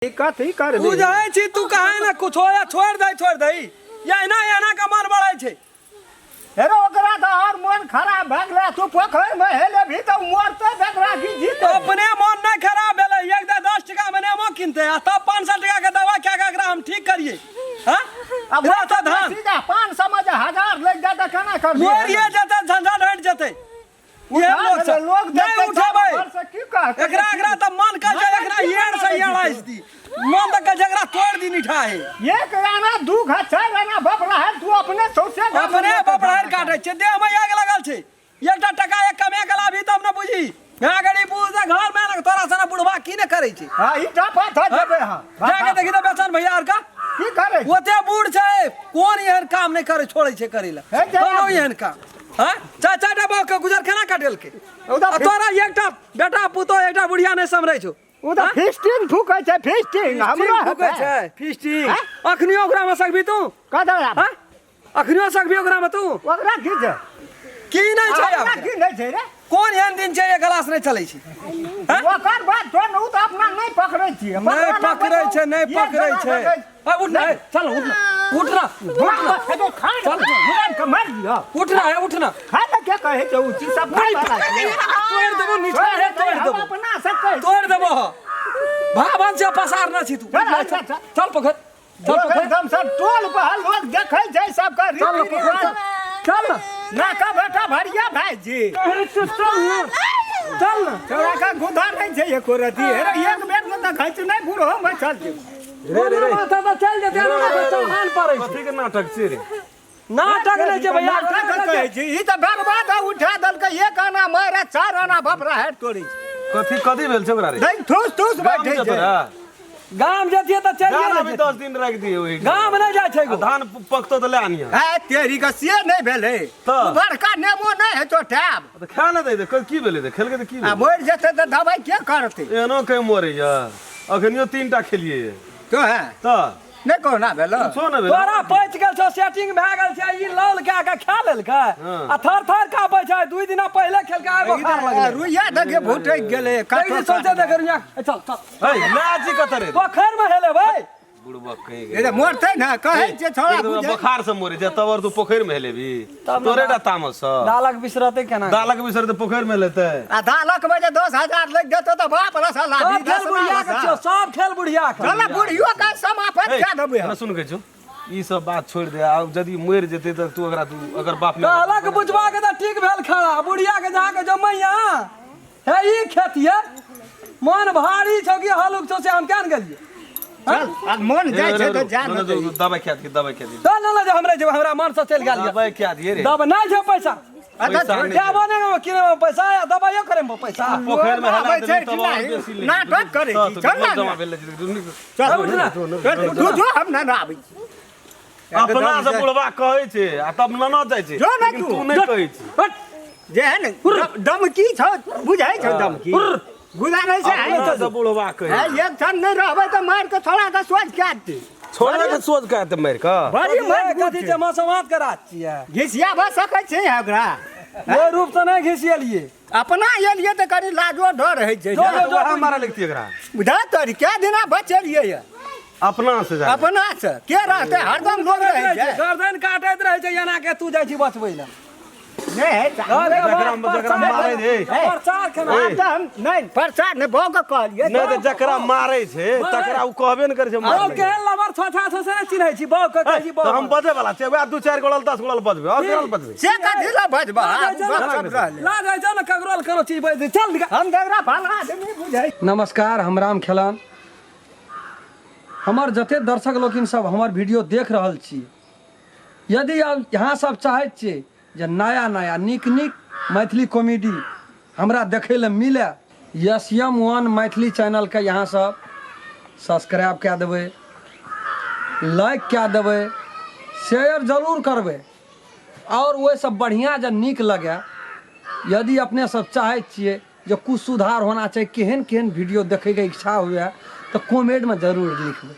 कथी करबी? बुझै छी तू कहे ने कुछो या छोड़ दे, छोड़ दे या एना एना के मन बढ़ै छै। हेरो ओकरा तऽ और मन खराब भए गेलै। तू पोखरि मे हेलेबही तऽ मरतै बेकरा की जीतै? अपने मन नहि खराब भेलै। एक दे 10 टका मे नेमो किनतै आ तब 500 टका के दवा खा के एकरा हम ठीक करियै। हाँ? आब रहतै धान। सीधा 500 मे जे 1000 लागि जाय तऽ केना करबही? मरिए जेतै, झंझट हटि जेतै। उठा लोक देबै, सब लोक नहि देखतै उठेबै। घर से की कहतै? एकरा एकरा तऽ मन कहै छै एकरा येड़ से येड़ आइस दी। मन तऽ कहै छै एकरा तोड़ि दी निठा हे। 1 आना 2 घा 4 आना बपरा है, तू अपने सौंसे गाम अपने मे बपरा काटै छै, देह मे आगि लगल छै। एकटा टका एक कमे के लाभी तब ने बुझी। यहाँ गरीब बुझ घर में ने तोरा सना बुढ़वा की ने करै छै। हां, ई टपा थ जेबै। हां, जाके देखी तऽ बेचन भैया आर का की करै छै? ओते बूढ़ छै, कोन एहन काम नहि करै छोड़ै छै करै लए। हे जे कोनो एहन काम। हां, चार चार टा बाप के गुजर केना काटेलकै? ओ तऽ आ तोरा एकटा बेटा पुतोह एकटा बुढ़िया नहि सम्हरै छौ। ओ तऽ फिस्टिंग फूकै छै, फिस्टिंग हमरो फूकै हेतै। छै फिस्टिंग। हैं? अखनियो ओकरा मे सकबी तू? कतऽ आब? हां, अखनियो सकबी ओकरा मे तू? ओकरा की छै? की नहि छै ओकरा आब? की नहि छै रे? कोन एहन दिन छै एक गिलास नहि चलै छै? हैं? ओकर बात छोड़ ने, ओ तऽ अपना नहि पकड़ै छियै। नहि पकड़ै छै, नहि पकड़ै छै। ए, उठ ना, ए, चल उठ ना, उठ ना, उठ ना, उठ ना, ए, उठ ना। के कहै छै ओ चीज सब नहीं तोड़ि देबो नीचा हे, तोड़ि देबो। अपना से कह तोड़ि देबो। भावन से पसार ना छी तू। चल, चल, चल। चल पोखर, चल पोखर। एकदम सब टोल पर लोग देखै छै सबके चल रीति पोखर, रिवाज। चल, चल ना। नाका बेटा भरिया भाईजी। अरे चल, चल ना, चल ना। तोरा का गुदार नहीं छै एको रति। हे रे, एक बेर में तऽ खैच नहि बूढ़ो में चल जेबै। रे रे रे, माथा तऽ चलि जेतै, एना तऽ चौहान पड़ै छै। कथी के नाटक छै रे? नाटक नहि छै भैया। नाटक कहै छी, ई तऽ बर्बाद है, उठा देलकै 1 आना मारा 4 आना बपरा हेट तोड़ी छै। कथी कथी भेल छै ओकरा रे? नहीं ठूस ठूस गाम बैठे जेतो छै। रे? गाम जतियै तऽ चलिए गाम ने अभी जेतियै। 10 दिन राखि दियै ओहि। गाम नहि जाइ छै गो। धान पकतो तऽ ले आनिहे। है तेरी के से नहि भेलै। तऽ? ओ बड़का नेबो नहि हेतौ टैब। तऽ खा ने दै, की भेलै तऽ खेलकै तऽ की आ भेलै? मरि जेतै तऽ दबाइ के करतै? एहनो के मरैया, अखनियो 3 टा खेलियै। तो है तऽ नहि कोना भेल? कुछो नहि भेल। तोरा पचि गेल छौ, सेटिंग भए गेल छै। ई लौल कए के खा लेलकै हँ। आ थर थर काँपै छै। 2 दिना पहिले खेलकै, आइ बोखार लगलै। रुइया देखे भुटकि गेलै। देखी सोचे देखे रुइया। ए, चल चल। है लाजी कतऽ रे? पोखरि मे हेलेबै। बुढ़बा कहीं ए तऽ मरतै ने कहै छियै छोड़ा एकदम बुझै। बोखार से मरे छै तब और तू पोखरि मे हेलेबी? तब ने तोरे टा तामस छ। दालक बिसरतै केना? दालक बिसरतै पोखरि मे लेतै। आ दालक मे जे 10,000 लागि जेतौ तऽ बाप रसा लाभी। सब खेल बुढ़िया के छियौ, सब खेल बुढ़िया के। चल बुढ़ियो के समापन कए देबै हम। हमरा सुन के छौ, ई सब बात छोड़ दे। आब यदि मरि जेतै तऽ तू ओकरा तू अगर बाप नहि कहलक बुझवा के तऽ ठीक भेल खड़ा, बुढ़िया के जहाँ के जमैया हे ई खेतिए मन भारी छौ कि हलुक छौ से हम केहन गेलियै? चल आब मन जाइ छै तऽ जा ने दही। दबाई खा दिए, दबाई खा दिए। चल ने जे हमरे जेबै, हमरा मन से चलि गेल यऽ। दबाई खा दिए रे। दब नहि छै पैसा। अच्छा, पैसा नहि छै। देबो नहि किने मे पैसा आ दबाइयो करे मे पैसा। पोखरि मे हेला आबै छै देबही तब और कि बेसी नहि? ले। नाटक करै छी, चल ने। जमा भेल चल उठ ना। चल, तू जो, हम ना आबै छी। अपना से बुढ़वा कहै छै आ तब ननद जाइ छै, जो ने लेकिन तू। तू नहि कहै छी। हट। जे है ने दमकी छौ, बुझै छौ दमकी गुजारै छै। अपना से बुढ़वा कहै है, एक क्षण नहि रहबै तऽ मारि के छोड़ा के सोच के देतै। छोड़ा के सोच के आते मारि कऽ। बड़ी मजबूत कथी छै मसमात के राज छियै? घिसिया भऽ सकै छै ओकरा। ओहि रूप से नहि घिसियलियै। अपना एलियै तऽ कनि लाजो डर होइ छै। जो, जो, जो। वएह मारा लगती एकरा। बुझा तोरी कै दिना बचेलियै ये। अपना से जा। अपना से के रहतै? हरदम लोग रहै छै। गर्दन काटैत रहै छै एना के, तू जाइ छी बचबै लए। नहि अरे जकरा जकरा मारै छै। प्रचार केना? आब तऽ हम नहि प्रचार नहि बौ के कहलियै। नहि तऽ जकरा मारै छै तकरा ओ कहबे ने करै छै बौ मारै। केहन लबर छोछा छौ से नहि चिन्है छी। बौ के कहै छी बौ। तऽ हम बजै वाला छियै? वएह 2 4 गोड़ल 10 गोड़ल बजबै और केना बजबै? से कथी लए बजबा? गप सप रहलै। लाज होइ छौ ने ककरो लए कोनो चीज बाजि दे? चल निकाल। हम जकरा भला आदमी बुझै। नमस्कार, हम राम खेलान। हमर जते दर्शक लोकिन सब हमर वीडियो देख रहल छी, यदि आब यहाँ सब चाहैत छियै जे नया नया नीक नीक मैथिली कॉमेडी हमरा देखै लए मिले, एस एम वन मैथिली चैनलके यहाँ सब सब्सक्राइब कए देबै, लाइक कए देबै, शेयर जरूर करबै। आओर ओहिसँ बढ़िआँ जे नीक लगै, यदि अपने सब चाहै छियै जे कुछ सुधार होना चाही, केहन केहन वीडियो देखैके इच्छा हुए तऽ कमेंटमे जरूर लिखबै।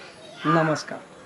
नमस्कार।